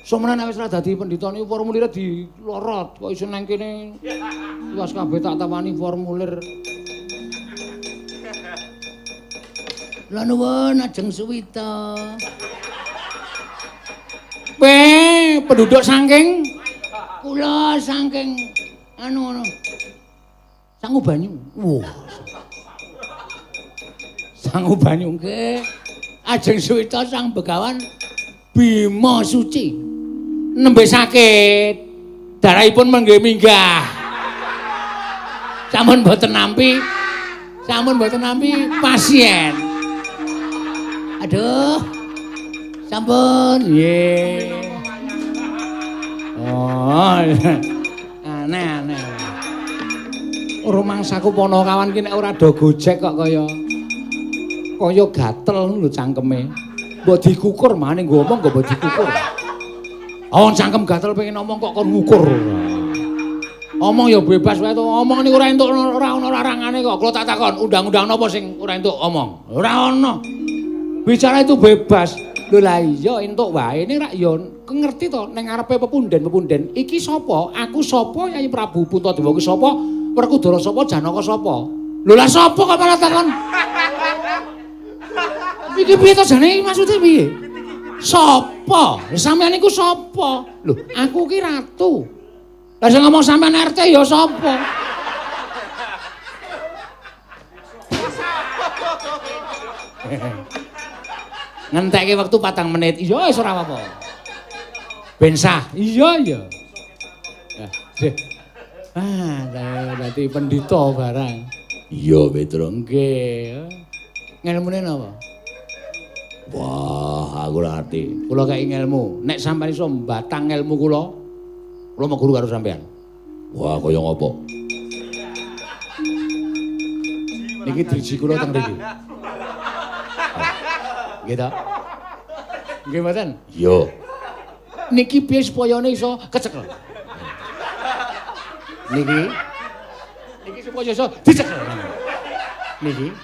Somene nek wis ora dadi pendhita niku formulire dilorot, kok iso nang kene tiwas kabeh tak tawani formulir. Lah nuwun ajeng suwita. Weh, penduduk saking kula saking anu ngono. Sangu banyu. Wah. Sangu banyu nggih. Ajeng suwita Sang Begawan Bima Suci. Nembe sakit. Darahipun mengge minggah. Sampun mboten nampi. Sampun mboten nampi pasien. Aduh. Sampun. Nggih. Oh. Aneh-aneh. Rumangsaku Panakawan ki nek ora do gojek kok kaya kaya gatel ngono lho cangkeme. Mbok dikukur maning nggo omong kok mbok dikukur. Oh, cangkem gatel pengen ngomong kok kon ngukur. Omong ya bebas wae to. Omong niku ora entuk ora ana larangane kok. Kula tak takon, undang-undang napa sing ora entuk omong? Ora ana. Bicara itu bebas. Lho lah iya entuk wae ning rak ya ngerti to ning ngarepe pepunden-pepunden. Iki sapa? Aku sapa? Yai Prabu Puntadewa ki sapa? Werkudara sapa? Janaka sapa? Lho lah sapa kok malah takon? Iki piye to jane iki maksude piye? Sapa? Sampeyan niku sapa? Lho, aku ki ratu. Lah sing ngomong sampeyan RT ya sapa? Ngentekke wektu 4 menit. Iya wis ora apa-apa. Ben sah. Iya iya. Ya. Ah, dadi pendhita barang. Iya, Petruk. Nggih. Ngelmune napa? Wah, aku ora ngerti. Kula kei ngelmu. Nek sampeyan iso mbatang ngelmu kula, kula mau guru karo sampeyan. Wah, kaya ngopo? Niki driji kula teng mriki. Nggih ta? Nggih mboten? Iya. Niki piye supayane iso kecekel? Niki. Niki supaya iso dicekel. Niki.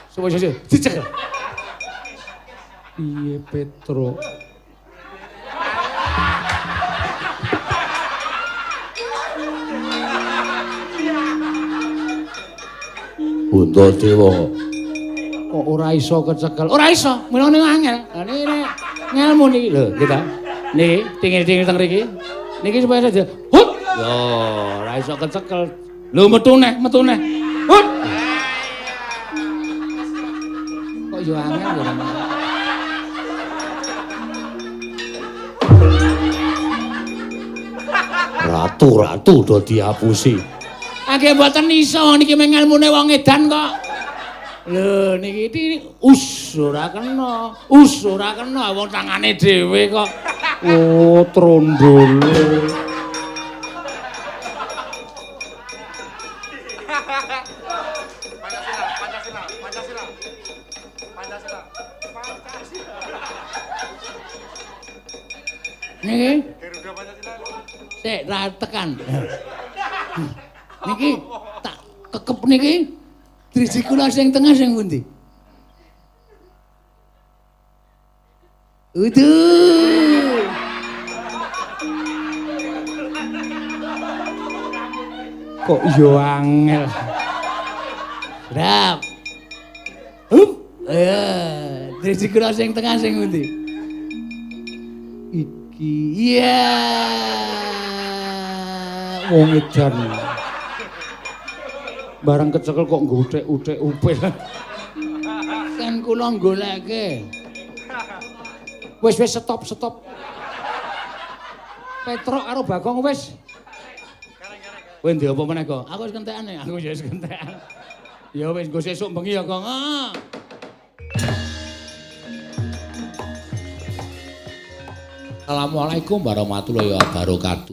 Supaya iso dicekel. Piye Petruk? Puntadewa kok ora iso kecekel? Ora iso, mulane angel. Lah niki ngelmu niki lho, nggih ta. Niki tingil-tingil teng mriki. Niki supaya saja. Hut. Lho, ora iso kecekel. Lho metu neh, metu neh. Hut. Kok yo angel ya. Ratu-ratu do diapusi. Nggih mboten iso niki ngelmune wong edan kok. Lho niki iki us ora kena, us ora kena wong tangane dhewe kok. Oh, trondolo. Pancasila, Pancasila, Pancasila. Pancasila. Pancasila. Niki Garuda Pancasila. Sik ra tekan. Niki tak kekep niki. Driji kula sing tengah sing pundi? Uduh. Kok yo angel. Sedap. Hup. Driji kula sing tengah sing pundi? Iki. Iya. Wong edan. Barang kecekel kok ngguthek-uthek upil. Kan kula goleke. Wis wis stop stop. Petruk karo Bagong wis. Kowe ndi apa meneh, Gong? Aku wis kentekan, aku ya wis kentekan. Ya wis nggo sesuk bengi ya, Gong. Ah. Assalamualaikum warahmatullahi wabarakatuh.